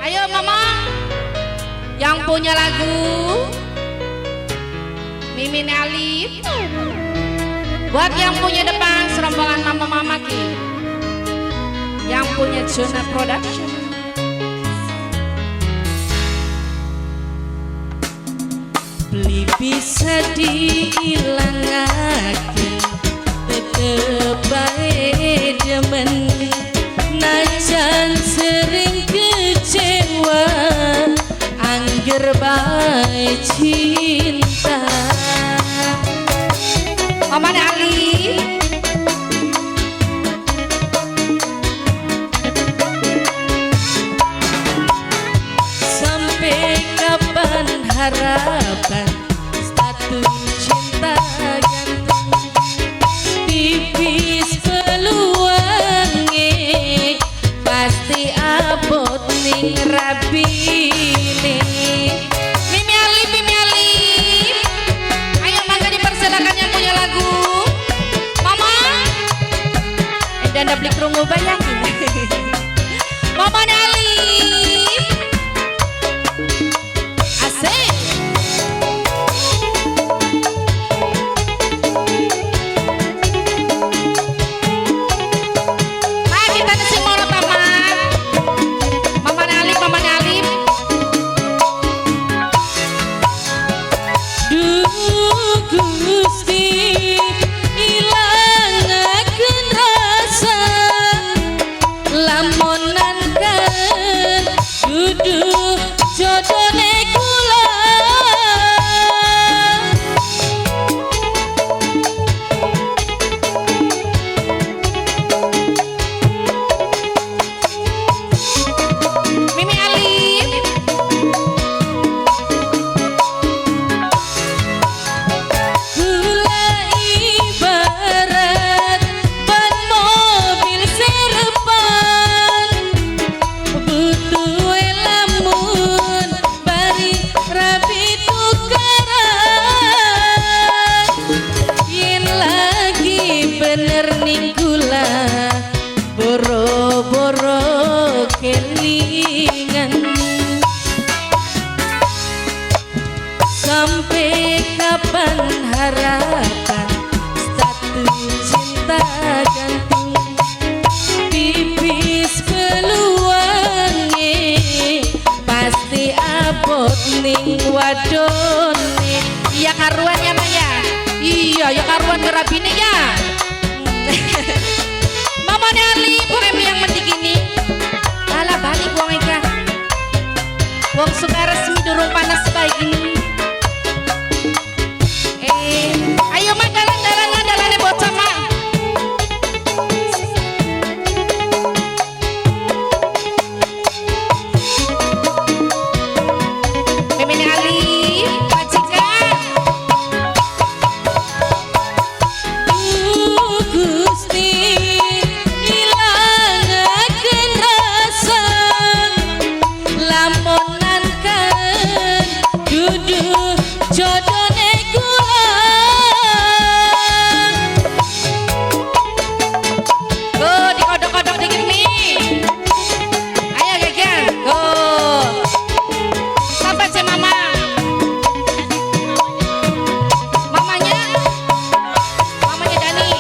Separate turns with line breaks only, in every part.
Ayo Mama, yang punya lagu Mimin Alif. Buat yang punya depan serombongan mama-mama ki. Yang punya Jona Production. Beli bisa diilangake, tetep bae demen. Najan sering kecewa, angger bae cinta. Mama Ali, sampai kapan harapan status cinta gantung, tipis peluange pasti abot ning rabine. Mimi Ali, Mimi Ali, ayo mangga dipersilakan yang punya lagu. Mama, dan beli krungu bayangin. Mama Ali, asik. Nah, kita nasi moro taman. Mama Ali, Mama Ali. Duh Gusti ilangaken rasa lamonan kan dudu jodone kula. Mimi Ali, gula ibarat ban mobil serpan, butuh lamun bari rabi tukaran. Yen lagi bener ning kula boro-boro kelingan. Sampai kapan harapan status cinta gantung, tipis peluange pasti abot ning wadone. Iya karuan ya Maya, iya ya karuan kerabine ya. Mama Ali, pokoknya yang mendik ini. Alah balik wong ika. Wong suka resmi durung panas baik ini. Ayo mak dalan-dalan dalane bocah mak. Mimin Ali, majikan. Gusti ilangaken rasa lamonan kan dudu jodone kula. Go dikodok-kodok dikit nih. Ayo geger, go. Sampai si mama. Mamanya, mamanya Dani.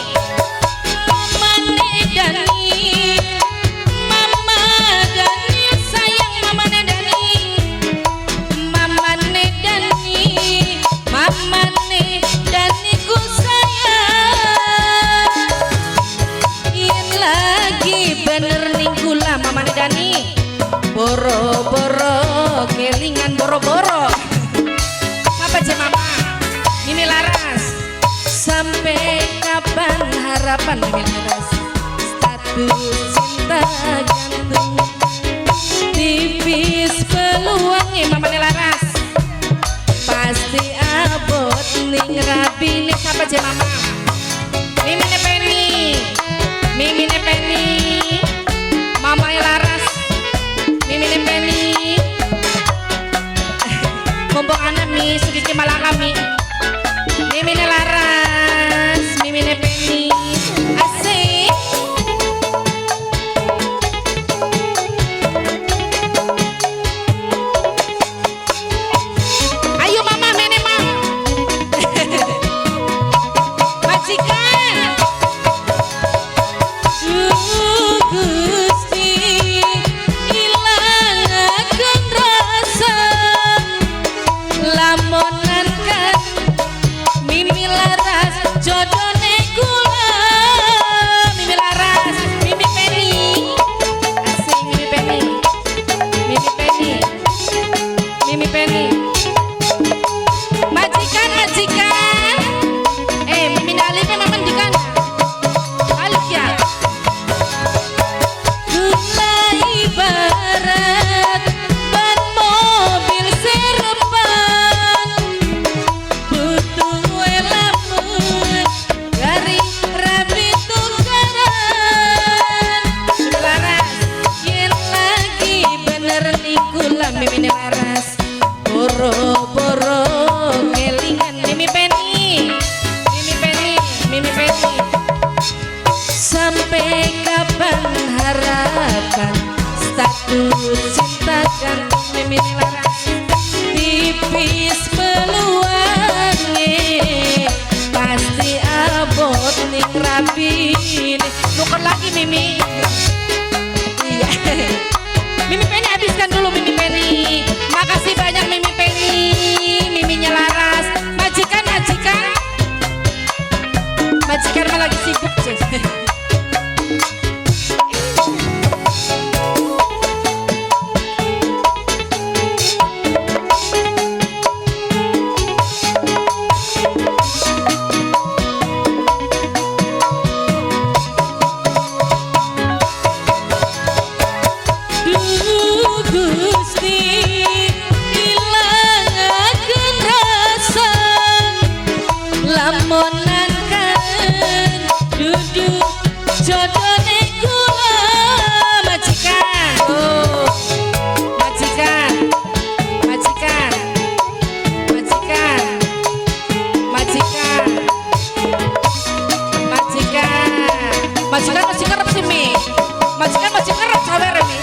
Mamane Dani, Mama Dani sayang mamane Dani. Mamane Dani, mamane Dani ku sayang. Yen lagi bener ning kula mamane Dani. Boro-boro kelingan boro-boro. Apa sih mama? Mimi Laras. Sampai kapan harapan Mimi Laras status cinta gantung, tipis peluangnya mamane Laras pasti abot ning rabine. Siapa sih mama? Mimine Penny, Mimine Penny, Mama Laras, Mimine Penny. Mumpung anak mi, sugiki malah kami. Mimine Laras, Mimine Penny, asik. Status cinta gantung Mimine Laras, tipis peluange pasti abot ning rabine. Nuker lagi, Mimi. Iya, Mimi Penny, habiskan dulu, Mimi Penny. Makasih banyak, Mimi Penny, Miminya Laras. Majikan, majikan, majikan mah lagi sibuk, Jess. Duh Gusti, ilangaken rasa lamonan kan dudu jodone kula. Majikan, oh majikan, majikan, majikan, majikan, majikan, majikan masih kerep sih, Mi. Majikan masih kerep sawer, Mi.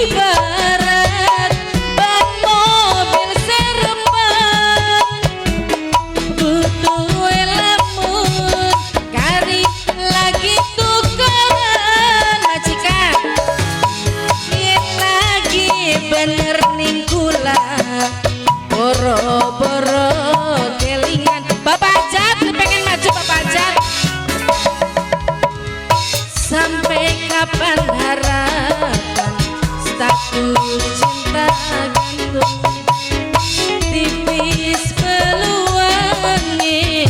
Ibarat ban mobil serempan, butuh lamun kari lagi tukaran. Majikan, yen lagi bener ning kula, boro-boro kelingan. Bapak Ajat pengen maju, Bapak Ajat. Sampai kapan harapan status cinta gantung, tipis peluange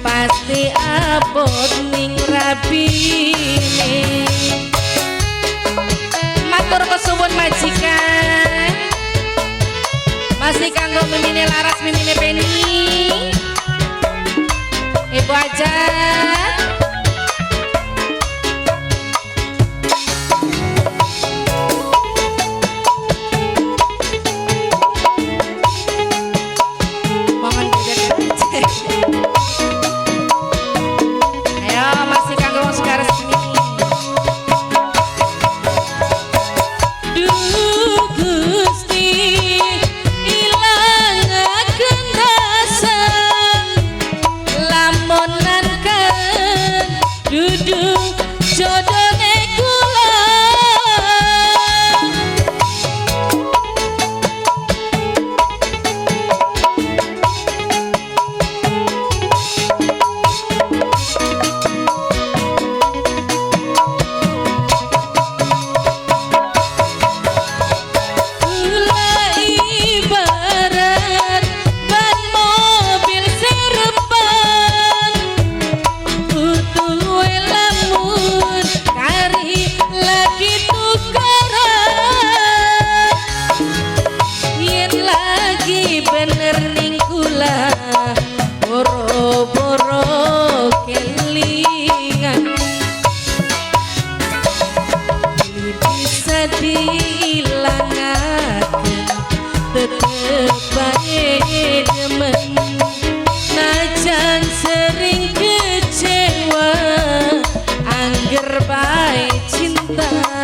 pasti abot ning rabine. Matur kesuwun, majikan. Masih kanggo Mimine Laras, Mimine Penny, Ibu Ajat. Mohon beda. Ayo, masih kanggo wong Sukaresmi. Duh Gusti, ilangaken rasa lamonan kan dudu jodone kula. Kula ibarat ban mobil serempan, butuh lamun kari lagi tukaran. Yen lagi bener ning kula, boro-boro kelingan. Bisa diilangaken, tetep bae demen. Najan sering kecewa, angger bae cinta.